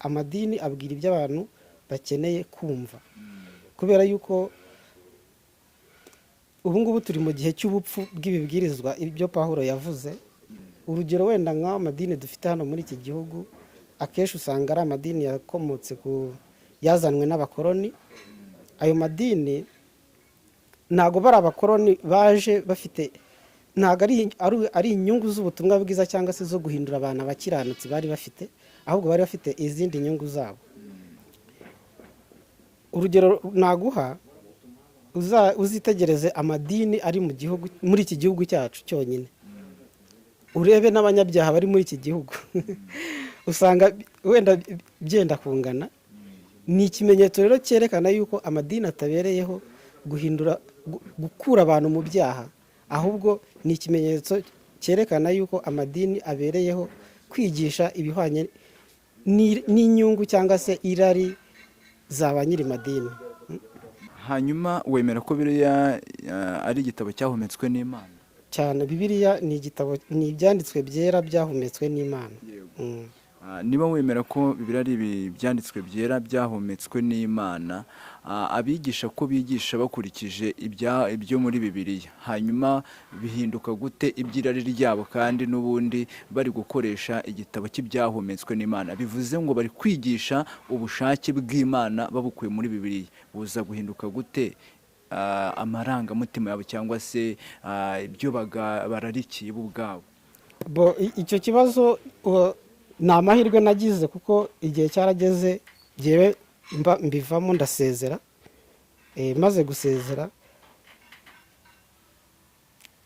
Amadini abwira ibyo abantu bakeneye kumva, kubera yuko ubu ngubu turi mu gihe cy'ubupfu bw'ibibwirizwa, ibyo Pawulo yavuze. Urugero wenda nk'amadini dufite hano muri iki gihugu, akenshi usanga ari amadini yakomotse ku yazanwe n'abakoroni. Ayo madini ntabwo bari abakoroni baje bafite, ntabwo ari inyungu z'ubutumwa bwiza cyangwa se zo guhindura abantu abakiranutsi bari bafite, ahubwo bari bafite izindi nyungu zabo. Urugero naguha, uzitegereze amadini ari mu gihugu, muri iki gihugu cyacu cyonyine, urebe n'abanyabyaha bari muri iki gihugu, usanga wenda byenda kungana. Ni ikimenyetso rero cyerekana yuko amadini atabereyeho guhindura, gukura abantu mu byaha, ahubwo ni ikimenyetso cyerekana yuko amadini abereyeho kwigisha ibihwanye n'inyungu cyangwa se irari za ba nyiri madini. Hanyuma wemera ko Bibiliya ari igitabo cyahumetswe n'Imana? Cyane. Bibiliya ni igitabo, ni ibyanditswe byera byahumetswe n'Imana. Niba wemera ko Bibiliya ari ibyanditswe byera byahumetswe n'Imana, abigisha ko bigisha bakurikije ibyo muri Bibiliya, hanyuma bihinduka gute iby'irari ryabo kandi n'ubundi bari gukoresha igitabo cy'ibyahumetswe n'Imana? Bivuze ngo bari kwigisha ubushake bw'Imana babukuye muri Bibiliya, buza guhinduka gute amarangamutima yabo cyangwa se ibyo bararikiye bo ubwabo? Bo, icyo kibazo ni amahirwe nagize, kuko igihe cyarageze jyewe mbivamo, ndasezera. Maze gusezera,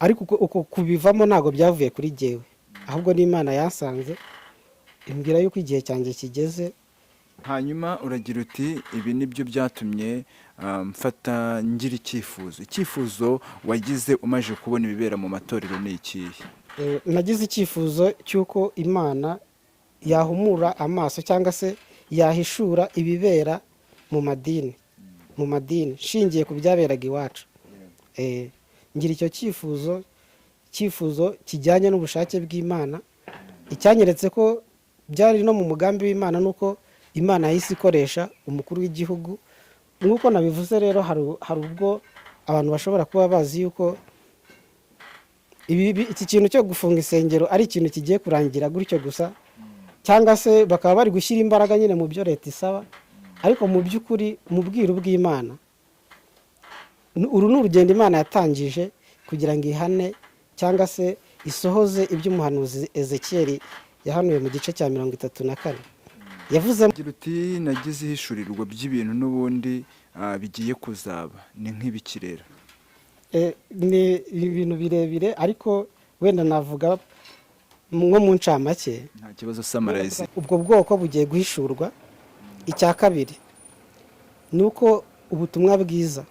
ariko uko kubivamo ntabwo byavuye kuri jyewe, ahubwo n'Imana yasanze imbwira yuko igihe cyanjye kigeze. Hanyuma uragira uti: "Ibi ni byo byatumye mfata ngira icyifuzo." Icyifuzo wagize umaze kubona ibibera mu matorero ni ikihe? Nagize icyifuzo cy'uko Imana yahumura amaso cyangwa se yahishura ibibera mu madini nshingiye ku byaberaga iwacu. Ngira icyo cyifuzo kijyanye n'ubushake bw'Imana. Icyanyeretse ko byari no mu mugambi w'Imana nuko Imana yahise ikoresha umukuru w'igihugu. Nk'uko nabivuze rero, hari ubwo abantu bashobora kuba bazi yuko iki kintu cyo gufunga insengero ari ikintu kigiye kurangira gutyo gusa, cyangwa se bakaba bari gushyira imbaraga nyine mu byo leta isaba. Ariko mu by'ukuri, mu bwiru bw'Imana, uru ni urugendo Imana yatangije kugira ngo ihane cyangwa se isohoze ibyo umuhanuzi Ezekiyeli yahanuye mu gice cya 34 yavuze. Ugira uti: "Nagize ihishurirwa by'ibintu n'ubundi bigiye kuzaba." Ni nk'ibiki rero? Ni ibintu birebire, ariko wenda navuga nko mu ncamake. Nta kibazo, summarize. Ubwo bwoko bugiye guhishurwa. Icya kabiri ni uko ubutumwa bwiza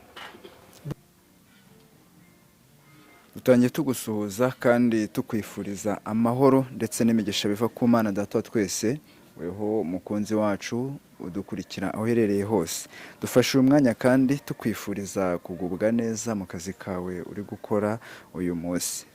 Dutangiye tugusuhuza kandi tukwifuriza amahoro ndetse n'imigisha biva ku Mana Data wa twese. Weho mukunzi wacu udukurikira aho uherereye hose, dufashe uyu mwanya kandi tukwifuriza kugubwa neza mu kazi kawe uri gukora uyu munsi.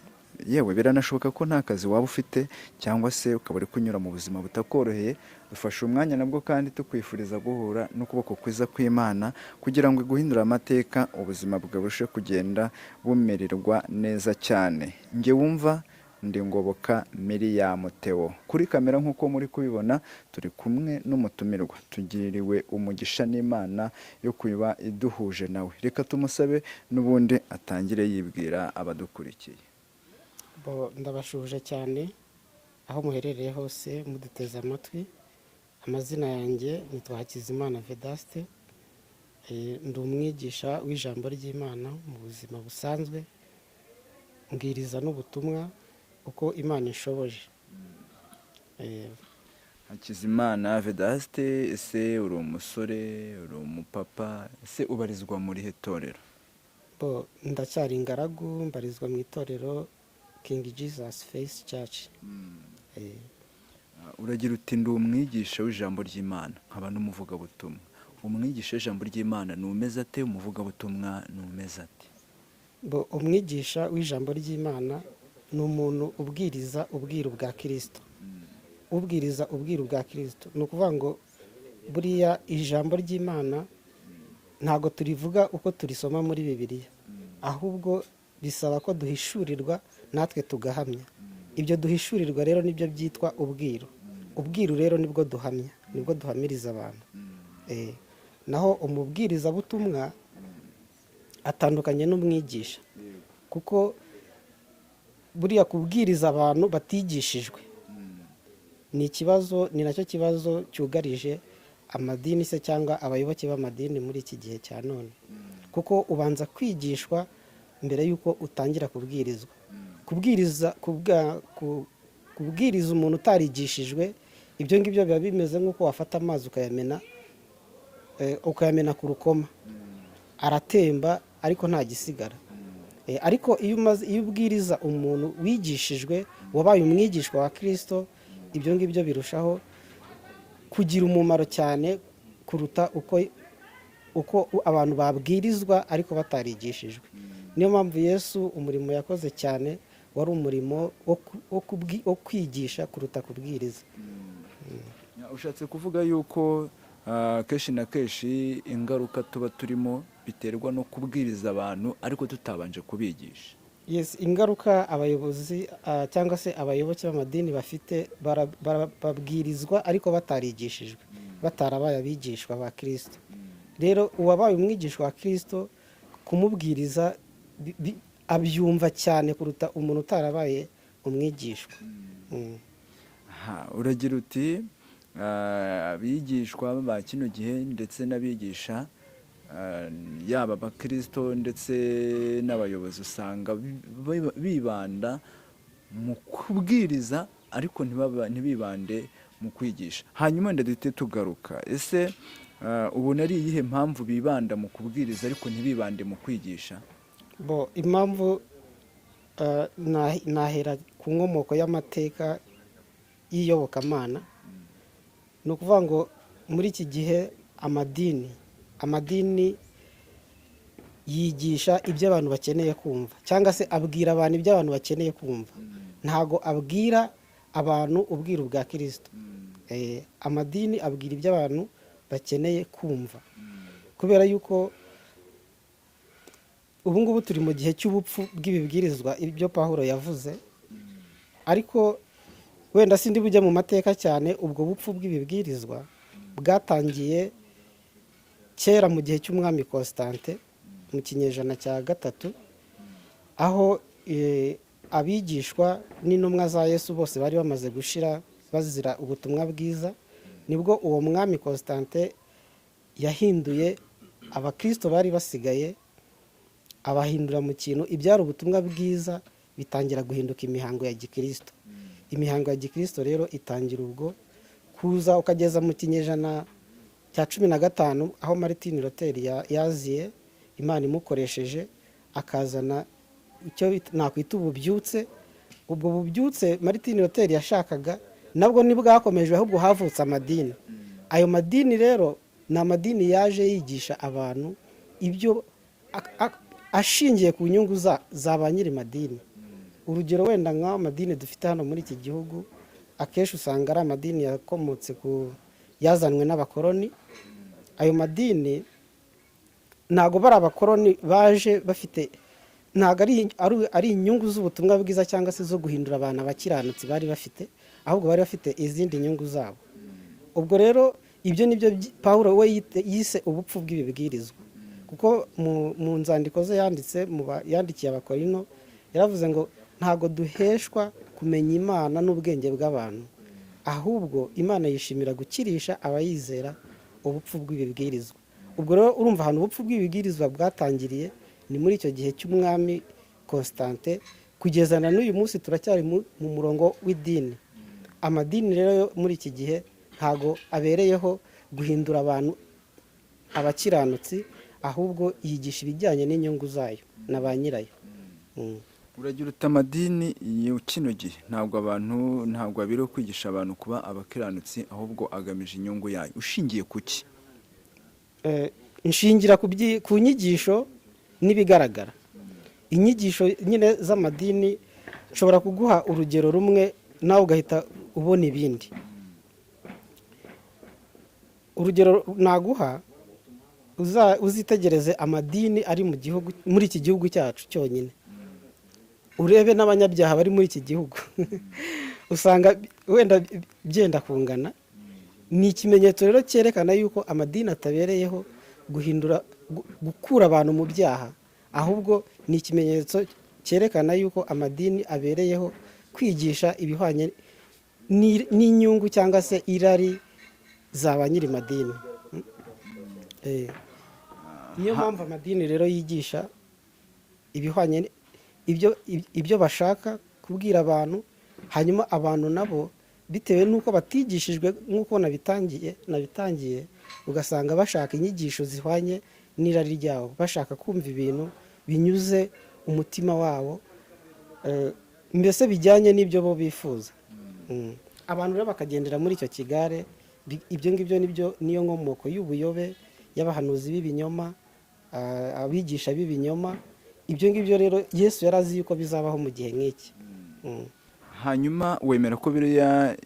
Yewe, biranashoboka ko nta kazi waba ufite cyangwa se ukaba uri kunyura mu buzima butakoroheye. Dufashe umwanya nabwo kandi tukwifuriza guhura n'ukuboko kwiza kw'Imana kugira ngo iguhindure amateka, ubuzima bwawe burusheho kugenda bumererwa neza cyane. Njye wumva ndi Ngoboka Miriam Theo. Kuri kamera, nk'uko muri kubibona, turi kumwe n'umutumirwa. Tugiriwe umugisha n'Imana yo kuba iduhuje nawe. Reka tumusabe n'ubundi atangire yibwira abadukurikiye. Bo, ndabashuhuje cyane aho muherereye hose muduteze amatwi. Amazina yanjye nitwa Hakizimana Vedaste. Ndi umwigisha w'ijambo ry'Imana mu buzima busanzwe, mbwiriza n'ubutumwa uko Imana inshoboje. Hakizimana Vedaste, ese uri umusore, uri umupapa, ese ubarizwa muri he torero? Bo, ndacyari ingaragu, mbarizwa mu itorero King Jesus Faith Church. Uragira uti: "Ndi umwigisha w'ijambo ry'Imana, nkaba n'umuvugabutumwa." Umwigisha w'ijambo ry'Imana ni umeze ate? Umuvugabutumwa ni umeze ate? Bo, umwigisha w'ijambo ry'Imana ni umuntu ubwiriza ubwiru bwa Kirisito. Ubwiriza ubwiru bwa Kirisito ni ukuvuga ngo Buriya ijambo ry'Imana ntabwo turivuga uko turisoma muri Bibiliya, ahubwo bisaba ko duhishurirwa natwe tugahamya. Ibyo duhishurirwa rero nibyo byitwa ubwiru. Ubwiru rero nibwo duhamya, nibwo duhamiriza abantu. Naho umubwirizabutumwa atandukanye n'umwigisha, kuko buriya kubwiriza abantu batigishijwe ni ikibazo, ni nacyo kibazo cyugarije amadini se cyangwa abayoboke b'amadini muri iki gihe cya none, kuko ubanza kwigishwa mbere y'uko utangira kubwirizwa. Kubwiriza umuntu utarigishijwe, ibyo ngibyo biba bimeze nk'uko wafata amazi ukayamena ku rukoma, aratemba ariko nta gisigara. Ariko iyo ubwiriza umuntu wigishijwe, wabaye umwigishwa wa Kirisito, ibyo ngibyo birushaho kugira umumaro cyane kuruta uko abantu babwirizwa ariko batarigishijwe. Niyo mpamvu Yesu umurimo yakoze cyane wari umurimo wo kwigisha kuruta kubwiriza. Ushatse kuvuga yuko kenshi na kenshi ingaruka tuba turimo biterwa no kubwiriza abantu ariko tutabanje kubigisha? Yes, ingaruka abayobozi cyangwa se abayoboke b'amadini bafite, babwirizwa ariko batarigishijwe, batarabaye abigishwa ba Kirisito. Rero uwabaye umwigishwa wa Kirisito, kumubwiriza abyumva cyane kuruta umuntu utarabaye umwigishwa. Aha, uragira uti abigishwa ba kino gihe ndetse n'abigisha, yaba abakirisito ndetse n'abayobozi, usanga bibanda mu kubwiriza ariko ntibibande mu kwigisha. Hanyuma wenda duhite tugaruka: ese ubona ari iyihe mpamvu bibanda mu kubwiriza ariko ntibibande mu kwigisha? Bo impamvu, nahera ku nkomoko y'amateka y'iyobokamana. Ni ukuvuga ngo muri iki gihe amadini yigisha ibyo abantu bakeneye kumva, cyangwa se abwira abantu ibyo abantu bakeneye kumva, ntago abwira abantu ubwiru bwa Kirisito. Amadini abwira ibyo abantu bakeneye kumva, kubera yuko ubu ngubu turi mu gihe cy'ubupfu bw'ibibwirizwa, ibyo Pawulo yavuze. Ariko wenda sindi bujye mu mateka cyane. Ubwo bupfu bw'ibibwirizwa bwatangiye kera mu gihe cy'umwami Constantin mu kinyejana cya 3, aho abigishwa n'intumwa za Yesu bose bari bamaze gushira bazira ubutumwa bwiza. Nibwo uwo mwami Constantin yahinduye abakirisito bari basigaye, abahindura mu kintu ibyari ubutumwa bwiza bitangira guhinduka imihango ya gikirisito. Imihango ya gikirisito rero itangira ubwo kuza ukageza mu kinyejana cya 15, aho Martin Luther yaziye, Imana imukoresheje, akazana icyo nakwita ububyutse. Ubwo bubyutse Martin Luther yashakaga nabwo ntibwakomeje, ahubwo havutse amadini. Ayo madini rero ni amadini yaje yigisha abantu ibyo ashingiye ku nyungu za ba nyiri madini. Urugero wenda nk'amadini dufite hano muri iki gihugu, akenshi usanga ari amadini yakomotse ku yazanwe n'abakoroni. Ayo madini ntabwo bari abakoroni baje bafite, ntabwo ari inyungu z'ubutumwa bwiza cyangwa se zo guhindura abantu abakiranutsi bari bafite, ahubwo bari bafite izindi nyungu zabo. Ubwo rero ibyo ni byo Pawulo we yise ubupfu bw'ibibwirizwa, kuko mu nzandiko ze yanditse yandikiye Abakorino yaravuze ngo ntabwo duheshwa kumenya Imana n'ubwenge bw'abantu, ahubwo Imana yishimira gukirisha abayizera ubupfu bw'ibibwirizwa. Ubwo rero urumva ahantu ubupfu bw'ibibwirizwa bwatangiriye ni muri icyo gihe cy'umwami Constantin, kugeza na n'uyu munsi turacyari mu murongo w'idini. Amadini rero yo muri iki gihe ntago abereyeho guhindura abantu abakiranutsi, ahubwo yigisha ibijyanye n'inyungu zayo na ba nyirayo. Uragira uti amadini ya kino gihe ntabwo abereyeho kwigisha abantu kuba abakiranutsi, ahubwo agamije inyungu yayo. Ushingiye ku ki? Nshingira ku nyigisho n'ibigaragara, inyigisho nyine z'amadini. Nshobora kuguha urugero rumwe nawe ugahita ubona ibindi. Urugero naguha, uzitegereze amadini ari mu gihugu, muri iki gihugu cyacu cyonyine, urebe n'abanyabyaha bari muri iki gihugu, usanga wenda byenda kungana. Ni ikimenyetso rero cyerekana yuko amadini atabereyeho guhindura, gukura abantu mu byaha, ahubwo ni ikimenyetso cyerekana yuko amadini abereyeho kwigisha ibihwanye n'inyungu cyangwa se irari za ba nyiri madini. Niyo mpamvu amadini rero yigisha ibihwanye ibyo bashaka kubwira abantu, hanyuma abantu nabo bitewe n'uko batigishijwe nk'uko nabitangiye, ugasanga bashaka inyigisho zihwanye n'irari ryabo, bashaka kumva ibintu binyuze umutima wabo, mbese bijyanye n'ibyo bo bifuza. Abantu rero bakagendera muri icyo kigare. Ibyo ngibyo nibyo niyo nkomoko y'ubuyobe, y'abahanuzi b'ibinyoma, abigisha b'ibinyoma. Ibyo ngibyo rero Yesu yari azi yuko bizabaho mu gihe nk'iki. Hanyuma wemera ko Bibiliya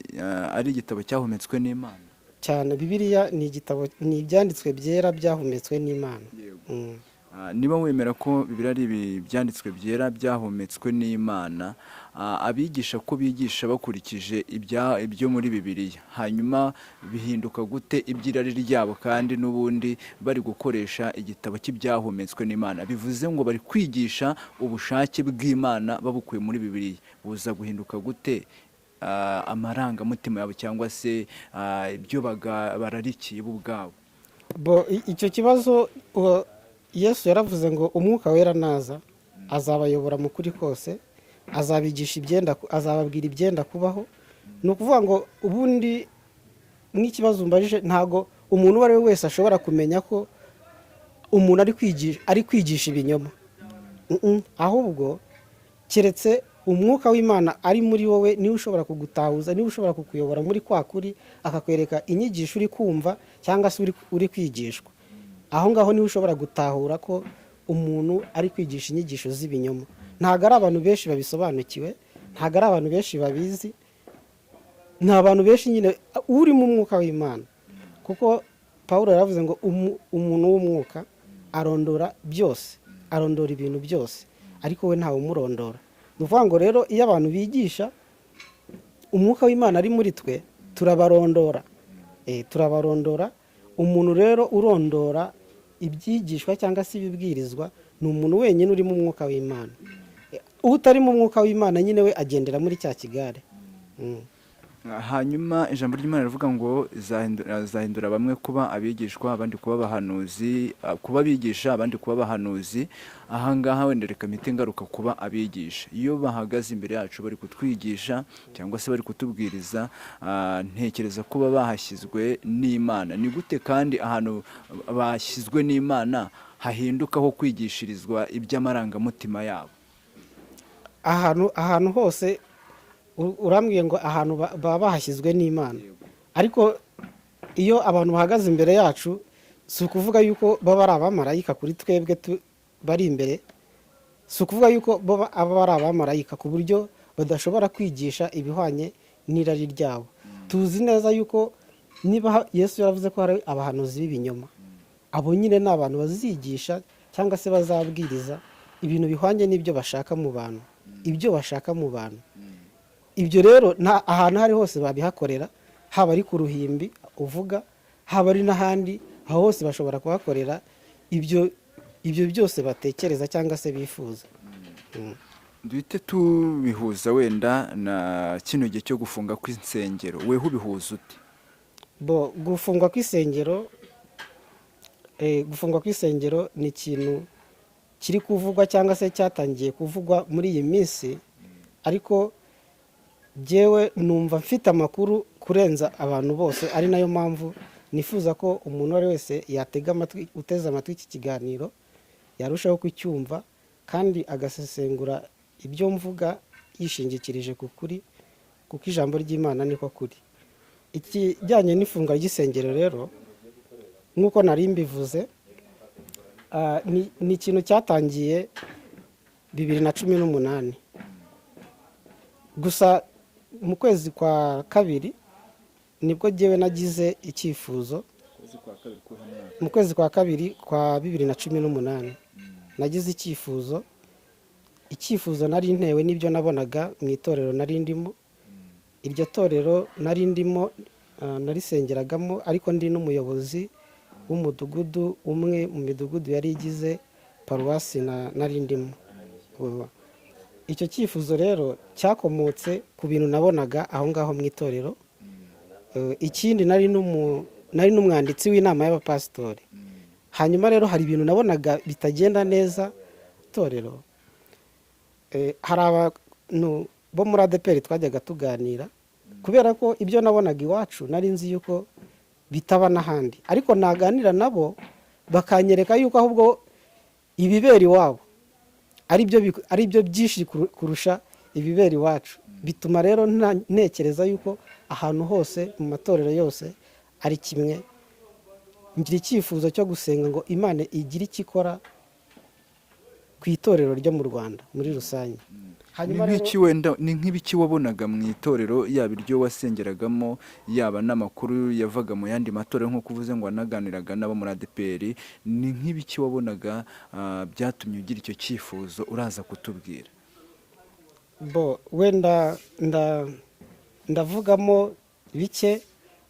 ari igitabo cyahumetswe n'Imana? Cyane. Bibiliya ni igitabo, ni ibyanditswe byera byahumetswe n'Imana. Niba wemera ko Bibiliya ari ibyanditswe byera byahumetswe n'Imana, abigisha ko bigisha bakurikije ibyo muri Bibiliya, hanyuma bihinduka gute iby'irari ryabo kandi n'ubundi bari gukoresha igitabo cy'ibyahumetswe n'Imana? Bivuze ngo bari kwigisha ubushake bw'Imana babukuye muri Bibiliya, buza guhinduka gute amarangamutima yabo cyangwa se ibyo bararikiye bo ubwabo? Bo icyo kibazo, Yesu yaravuze ngo Umwuka Wera naza azabayobora mu kuri kose, azabigisha ibyenda, azababwira ibyenda kubaho. Ni ukuvuga ngo ubundi nk'ikibazo umbajije, ntabwo umuntu uwo ari we wese ashobora kumenya ko umuntu ari kwigisha ibinyoma. Ahubwo keretse Umwuka w'Imana ari muri wowe, niwe ushobora kugutahuza, niwe ushobora kukuyobora muri kwa kuri, akakwereka inyigisho uri kumva cyangwa se uri kwigishwa. Aho ngaho niwe ushobora gutahura ko umuntu ari kwigisha inyigisho z'ibinyoma. Ntabwo ari abantu benshi babisobanukiwe, ntabwo ari abantu benshi babizi, ni abantu benshi nyine urimo Umwuka w'Imana, kuko Paul yaravuze ngo umuntu w'umwuka arondora byose, arondora ibintu byose, ariko we ntawe umurondora. Ni ukuvuga ngo rero iyo abantu bigisha, Umwuka w'Imana ari muri twe, turabarondora. Turabarondora. Umuntu rero urondora ibyigishwa cyangwa se ibibwirizwa ni umuntu wenyine urimo Umwuka w'Imana. Utarimo Umwuka w'Imana nyine we agendera muri cya kigare. Hanyuma ijambo ry'Imana rivuga ngo izahindura bamwe kuba abigishwa, abandi kuba abahanuzi, kuba abigisha, abandi kuba abahanuzi. Ahangaha wenda reka mpite ngaruka kuba abigisha. Iyo bahagaze imbere yacu bari kutwigisha cyangwa se bari kutubwiriza, ntekereza ko baba bahashyizwe n'Imana. Ni gute kandi ahantu bashyizwe n'Imana hahindukaho kwigishirizwa iby'amarangamutima yabo? Ahantu hose, urambwiye ngo ahantu baba bahashyizwe n'Imana, ariko iyo abantu bahagaze imbere yacu si ukuvuga yuko baba ari abamarayika kuri twebwe bari imbere, si ukuvuga yuko baba aba ari abamarayika ku buryo badashobora kwigisha ibihwanye n'irari ryabo. Tuzi neza yuko niba Yesu yaravuze ko hari abahanuzi b'ibinyoma, abo nyine ni abantu bazigisha cyangwa se bazabwiriza ibintu bihwanye n'ibyo bashaka mu bantu, ibyo bashaka mu bantu. Ibyo rero nta ahantu aho ari hose babihakorera, haba ari ku ruhimbi uvuga, haba ari n'ahandi, aho hose bashobora kuhakorera ibyo byose batekereza cyangwa se bifuza. Duhite tubihuza wenda na kino gihe cyo gufunga kw'insengero, weho ubihuza ute? Bo gufungwa kw'isengero, gufungwa kw'isengero ni ikintu kiri kuvugwa cyangwa se cyatangiye kuvugwa muri iyi minsi, ariko jyewe numva mfite amakuru kurenza abantu bose, ari nayo mpamvu nifuza ko umuntu uwo ari we wese yatega amatwi, uteze amatwi iki kiganiro yarushaho kucyumva kandi agasesengura ibyo mvuga yishingikirije ku kuri, kuko ijambo ry'Imana niko kuri. Ikijyanye n'ifunga ry'isengero rero, nk'uko nari mbivuze, ni ikintu cyatangiye 2018, gusa mu kwezi kwa kabiri nibwo jyewe nagize icyifuzo. Mu kwezi kwa kabiri kwa 2018 nagize icyifuzo. Icyifuzo nari ntewe n'ibyo nabonaga mu itorero nari ndimo. Iryo torero nari ndimo, narisengeragamo, ariko ndi n'umuyobozi w'umudugudu, umwe mu midugudu yari igize paruwasi nari ndimo. Icyo cyifuzo rero cyakomotse ku bintu nabonaga aho ngaho mu itorero. Ikindi nari n'umwanditsi w'inama y'abapasitori. Hanyuma rero hari ibintu nabonaga bitagenda neza itorero. Hari abantu bo muri ADEPR twajyaga tuganira, kubera ko ibyo nabonaga iwacu nari nzi yuko bitaba n'ahandi, ariko naganira nabo bakanyereka yuko ahubwo ibibera iwabo ari byo byinshi kurusha ibibera iwacu. Bituma rero ntekereza yuko ahantu hose mu matorero yose ari kimwe. Ngira icyifuzo cyo gusenga ngo Imana igire icyo ikora ku itorero ryo mu Rwanda muri rusange. Ni Hanyuma rero nk'iki wenda, ni nk'ibiki wabonaga mu itorero, yaba iryo wasengeragamo, yaba n'amakuru yavaga mu yandi matorero, nk'uko uvuze ngo wanaganiraga n'abo muri ADEPR? Ni nk'ibiki wabonaga byatumye ugira icyo cyifuzo? Uraza kutubwira. Bo wenda ndavugamo bike,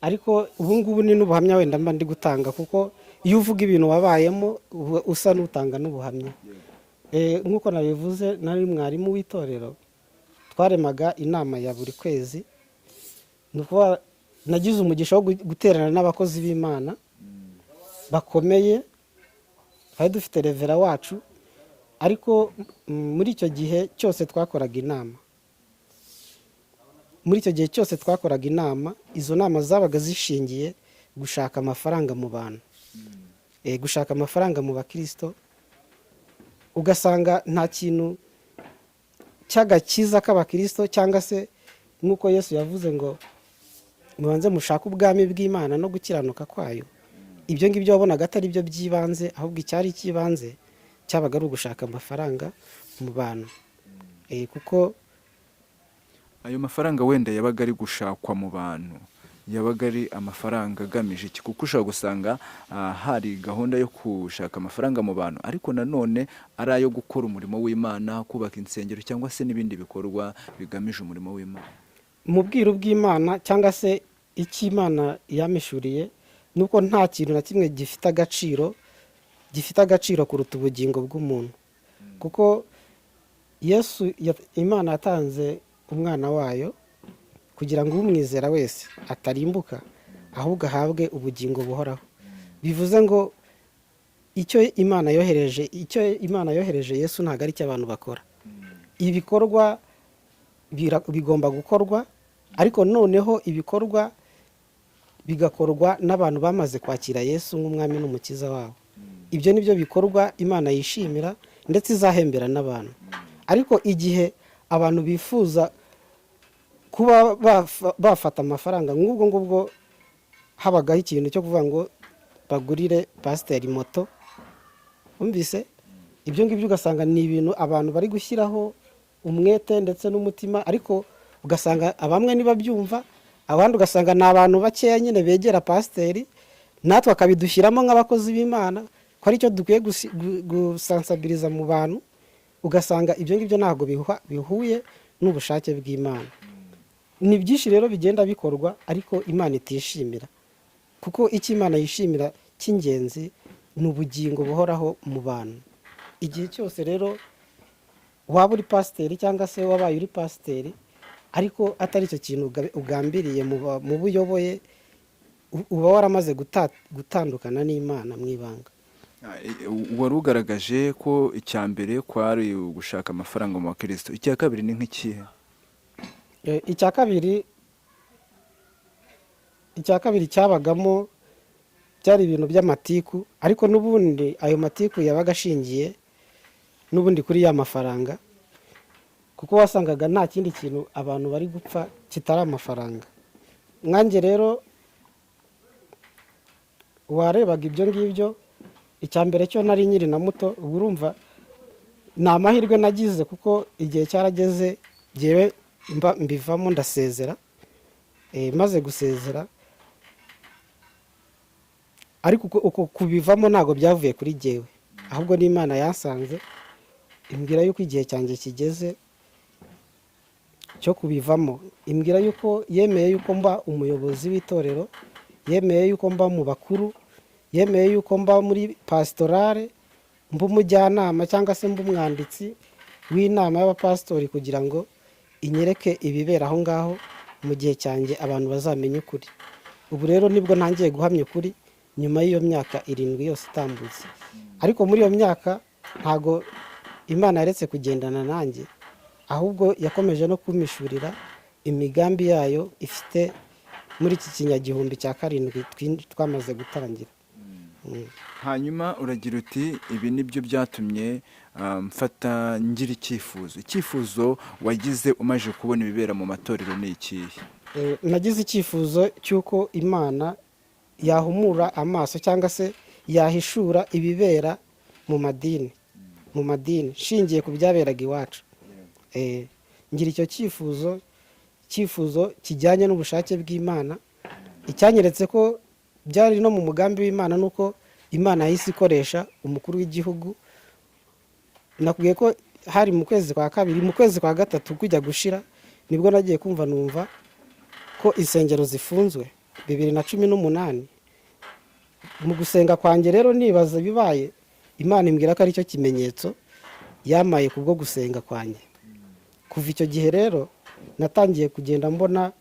ariko ubu ngubu ni n'ubuhamya wenda mba ndi gutanga, kuko iyo uvuga ibintu wabayemo uba usa n'utanga n'ubuhamya. Nk'uko nabivuze, nari mwarimu w'itorero. Twaremaga inama ya buri kwezi. Ni ukuvuga nagize umugisha wo guterana n'abakozi b'Imana bakomeye. Twari dufite reverend wacu, ariko muri icyo gihe cyose twakoraga inama, muri icyo gihe cyose twakoraga inama, izo nama zabaga zishingiye gushaka amafaranga mu bantu, gushaka amafaranga mu bakirisito. Ugasanga nta kintu cy'agakiza k'abakirisito, cyangwa se nk'uko Yesu yavuze ngo mubanze mushake ubwami bw'Imana no gukiranuka kwayo. Ibyo ngibyo wabonaga atari byo by'ibanze, ahubwo icyari icy'ibanze cyabaga ari ugushaka amafaranga mu bantu. Kuko Ayo mafaranga wenda yabaga ari gushakwa mu bantu, yabaga ari amafaranga agamije iki? Kuko ushobora gusanga hari gahunda yo gushaka amafaranga mu bantu, ariko nanone ari ayo gukora umurimo w'Imana, kubaka insengero cyangwa se n'ibindi bikorwa bigamije umurimo w'Imana. Mu bwiru bw'Imana, cyangwa se icyo Imana yampishuriye, ni uko nta kintu na kimwe gifite agaciro kuruta ubugingo bw'umuntu, kuko Yesu Imana yatanze umwana wayo kugira ngo umwizera wese atarimbuka, ahubwo ahabwe ubugingo buhoraho. Bivuze ngo icyo Imana yohereje Yesu ntabwo ari icyo abantu bakora. Ibikorwa bigomba gukorwa, ariko noneho ibikorwa bigakorwa n'abantu bamaze kwakira Yesu nk'umwami n'umukiza wabo. Ibyo ni byo bikorwa Imana yishimira ndetse izahembera n'abantu. Ariko igihe abantu bifuza kuba bafata amafaranga nk'ubwo ngubwo, habagaho ikintu cyo kuvuga ngo bagurire pasiteri moto. Wumvise ibyo ngibyo, ugasanga ni ibintu abantu bari gushyiraho umwete ndetse n'umutima, ariko ugasanga bamwe ntibabyumva, abandi ugasanga ni abantu bakeya nyine begera pasiteri, natwe akabidushyiramo nk'abakozi b'Imana ko aricyo dukwiye gusansabiriza mu bantu. Ugasanga ibyo ngibyo ntabwo bihuye n'ubushake bw'Imana. Ni byinshi rero bigenda bikorwa ariko Imana itishimira, kuko icyo Imana yishimira cy'ingenzi ni ubugingo buhoraho mu bantu. Igihe cyose rero waba uri pasiteri, cyangwa se wabaye uri pasiteri, ariko atari icyo kintu ugambiriye mu bo uyoboye, uba waramaze gutandukana n'Imana mu ibanga. Wari ugaragaje ko icya mbere kwari ugushaka amafaranga mu bakristo. Icya kabiri ni nk'ikihe? Icya kabiri cyabagamo byari ibintu by'amatiku, ariko n'ubundi ayo matiku yabaga ashingiye n'ubundi kuri ya mafaranga, kuko wasangaga nta kindi kintu abantu bari gupfa kitari amafaranga. Nkanjye rero warebaga ibyo ngibyo, icya mbere cyo nari nkiri na muto. Ubu urumva ni amahirwe nagize, kuko igihe cyarageze njyewe mbivamo, ndasezera. Maze gusezera Ariko uko kubivamo ntabwo byavuye kuri jyewe, ahubwo n'Imana yasanze imbwira yuko igihe cyanjye kigeze cyo kubivamo, imbwira yuko yemeye yuko mba umuyobozi w'itorero, yemeye yuko mba mu bakuru, yemeye yuko mba muri pasitorale, mba umujyanama cyangwa se mba umwanditsi w'inama y'abapasitori, kugira ngo inyereke ibibera aho ngaho mu gihe cyanjye abantu bazamenye ukuri. Ubu rero nibwo ntangiye guhamya ukuri nyuma y'iyo myaka 7 yose itambutse. Ariko muri iyo myaka ntago Imana yaretse kugendana nanjye, ahubwo yakomeje no kumpishurira imigambi yayo ifite muri iki kinyagihumbi cya 7 twamaze gutangira. Hanyuma uragira uti ibi nibyo byatumye mfata ngira icyifuzo. Icyifuzo wagize umaze kubona ibibera mu matorero ni ikihe? Nagize icyifuzo cy'uko Imana yahumura amaso cyangwa se yahishura ibibera mu madini nshingiye ku byaberaga iwacu. Ngira icyo cyifuzo kijyanye n'ubushake bw'Imana. Icyanyeretse ko byari no mu mugambi w'Imana nuko Imana yahise ikoresha umukuru w'igihugu. Nakubwiye ko hari mu kwezi kwa 2, mu kwezi kwa 3 kujya gushira nibwo nagiye kumva numva ko insengero zifunzwe 2018. Mu gusenga kwanjye rero nibaza bibaye, Imana imbwira ko aricyo kimenyetso yamaye kubwo gusenga kwanjye. Kuva icyo gihe rero natangiye kugenda mbona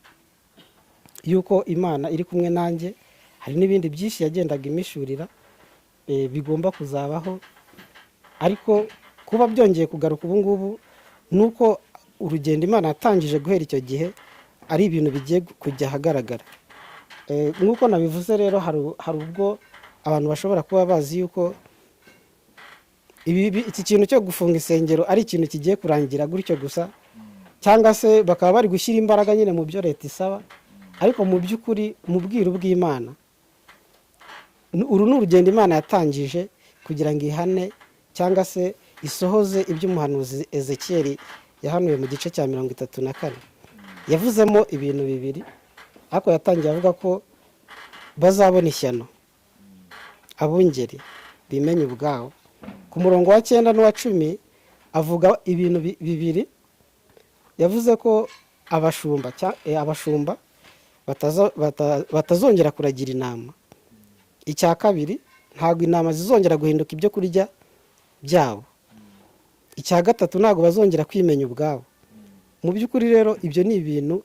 yuko Imana iri kumwe nanjye. Hari n'ibindi byinshi yagendaga imishurira, bigomba kuzabaho, ariko kuba byongeye kugaruka ubu ngubu nuko urugendo Imana yatangije guhera icyo gihe ari ibintu bigiye kujya ahagaragara. Nk'uko nabivuze rero, hari ubwo abantu bashobora kuba bazi yuko iki kintu cyo gufunga insengero ari ikintu kigiye kurangira gutyo gusa, cyangwa se bakaba bari gushyira imbaraga nyine mu byo leta isaba, ariko mu by'ukuri mu bwiru bw'Imana uru ni urugendo Imana yatangije kugira ngo ihane cyangwa se isohoze ibyo umuhanuzi Ezekiel yahanuye mu gice cya 34. Yavuzemo ibintu bibiri, ariko yatangiye avuga ko bazabona ishyano abungeri bimenye ubwabo. Ku murongo wa 9 n'uwa 10 avuga ibintu bibiri. Yavuze ko abashumba batazongera kuragira intama. Icya kabiri, ntabwo intama zizongera guhinduka ibyo kurya byabo. Icya gatatu, ntabwo bazongera kwimenya ubwabo. Mu by'ukuri rero ibyo ni ibintu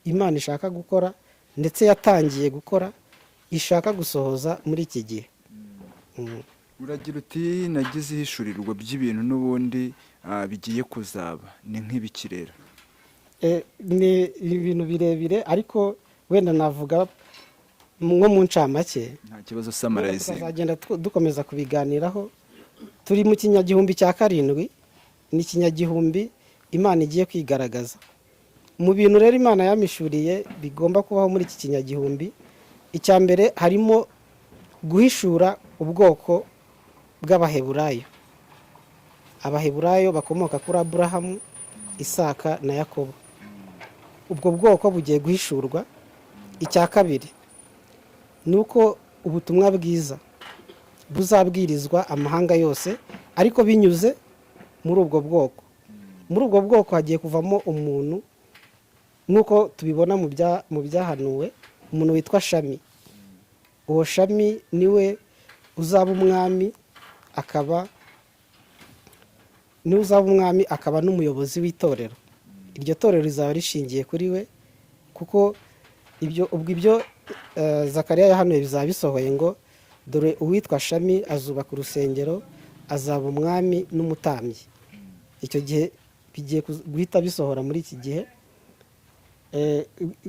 Imana ishaka gukora, ndetse yatangiye gukora, ishaka gusohoza muri iki gihe. Uragira uti nagize ihishurirwa by'ibintu n'ubundi bigiye kuzaba, ni nk'ibiki rero? Ni ibintu birebire, ariko wenda navuga nko mu ncamake. Nta kibazo, summarize. Tukazagenda dukomeza kubiganiraho. Turi mu kinyagihumbi cya 7, ni ikinyagihumbi Imana igiye kwigaragaza. Mu bintu rero Imana yamishuriye bigomba kubaho muri iki kinyagihumbi, icya mbere harimo guhishura ubwoko bw'Abaheburayo. Abaheburayo bakomoka kuri Aburahamu, Isaka na Yakobo. Ubwo bwoko bugiye guhishurwa. Icya kabiri ni uko ubutumwa bwiza buzabwirizwa amahanga yose, ariko binyuze muri ubwo bwoko. Muri ubwo bwoko hagiye kuvamo umuntu, nk'uko tubibona mu byahanuwe, umuntu witwa Shami. Uwo Shami niwe uzaba umwami, akaba niwe uzaba umwami akaba n'umuyobozi w'itorero. Iryo torero rizaba rishingiye kuri we, kuko ubwo ibyo Zakariya yahanuye bizaba bisohoye, ngo dore uwitwa Shami azubaka urusengero, azaba umwami n'umutambyi. Icyo gihe bigiye guhita bisohora muri iki gihe.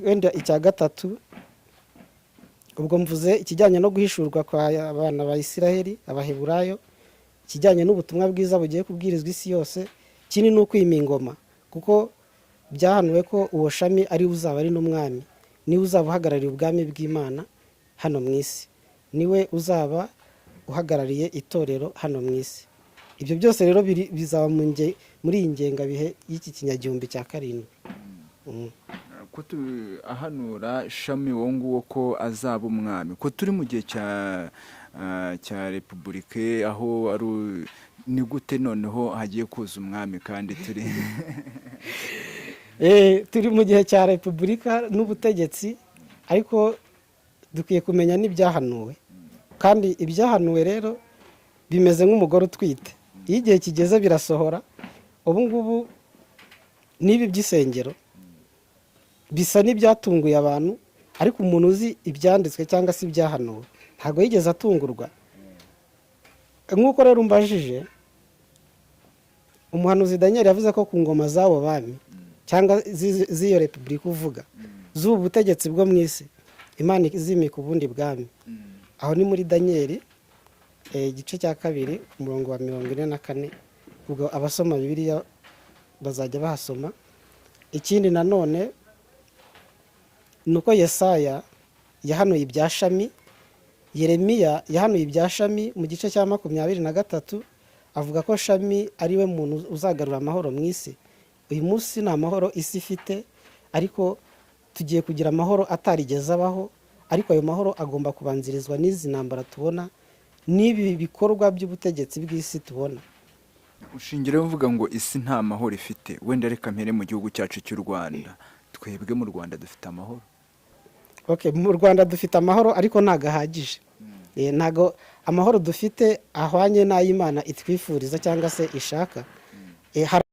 Wenda icya gatatu, ubwo mvuze ikijyanye no guhishurwa kwa abana ba Isiraheli Abaheburayo, ikijyanye n'ubutumwa bwiza bugiye kubwirizwa isi yose, ikindi ni ukwima ingoma, kuko byahanuwe ko uwo Shami ari we uzaba ari n'umwami, niwe uzaba uhagarariye ubwami bw'Imana hano mu isi, niwe uzaba uhagarariye itorero hano mu isi. Ibyo byose rero bizaba muri iyi ngengabihe y'iki kinyagihumbi cya 7. Ko ahanura Shami uwo nguwo ko azaba umwami, ko turi mu gihe cya repubulike, aho ari ni gute noneho hagiye kuza umwami kandi turi Turi mu gihe cya repubulika n'ubutegetsi, ariko dukwiye kumenya n'ibyahanuwe. Kandi ibyahanuwe rero bimeze nk'umugore utwite, iyo igihe kigeze birasohora. Ubu ngubu n'ibi by'isengero bisa n'ibyatunguye abantu, ariko umuntu uzi ibyanditswe cyangwa se ibyahanuwe ntabwo yigeze atungurwa. Nk'uko rero umbajije, umuhanuzi Daniel yavuze ko ku ngoma z'abo bami cyangwa z'iyo repubulika uvuga, z'ubu butegetsi bwo mu isi, Imana izimika ubundi bwami. Aho ni muri Daniyeli igice cya 2, umurongo wa 44. Ubwo abasoma Bibiliya bazajya bahasoma. Ikindi nanone ni uko Yesaya yahanuye ibya Shami, Yeremiya yahanuye ibya Shami mu gice cya 23, avuga ko Shami ari we muntu uzagarura amahoro mu isi. Uyu munsi ni amahoro isi ifite, ariko tugiye kugira amahoro atarigeze abaho. Ariko ayo mahoro agomba kubanzirizwa n'izi ntambara tubona, n'ibi bikorwa by'ubutegetsi bw'isi tubona. Ushingira uvuga ngo isi nta mahoro ifite. Wenda reka mpere mu gihugu cyacu cy'u Rwanda. Twebwe mu Rwanda dufite amahoro? Okay, mu Rwanda dufite amahoro, ariko ntabwo ahagije. Ntabwo amahoro dufite ahwanye n'ay'Imana itwifuriza cyangwa se ishaka. Hari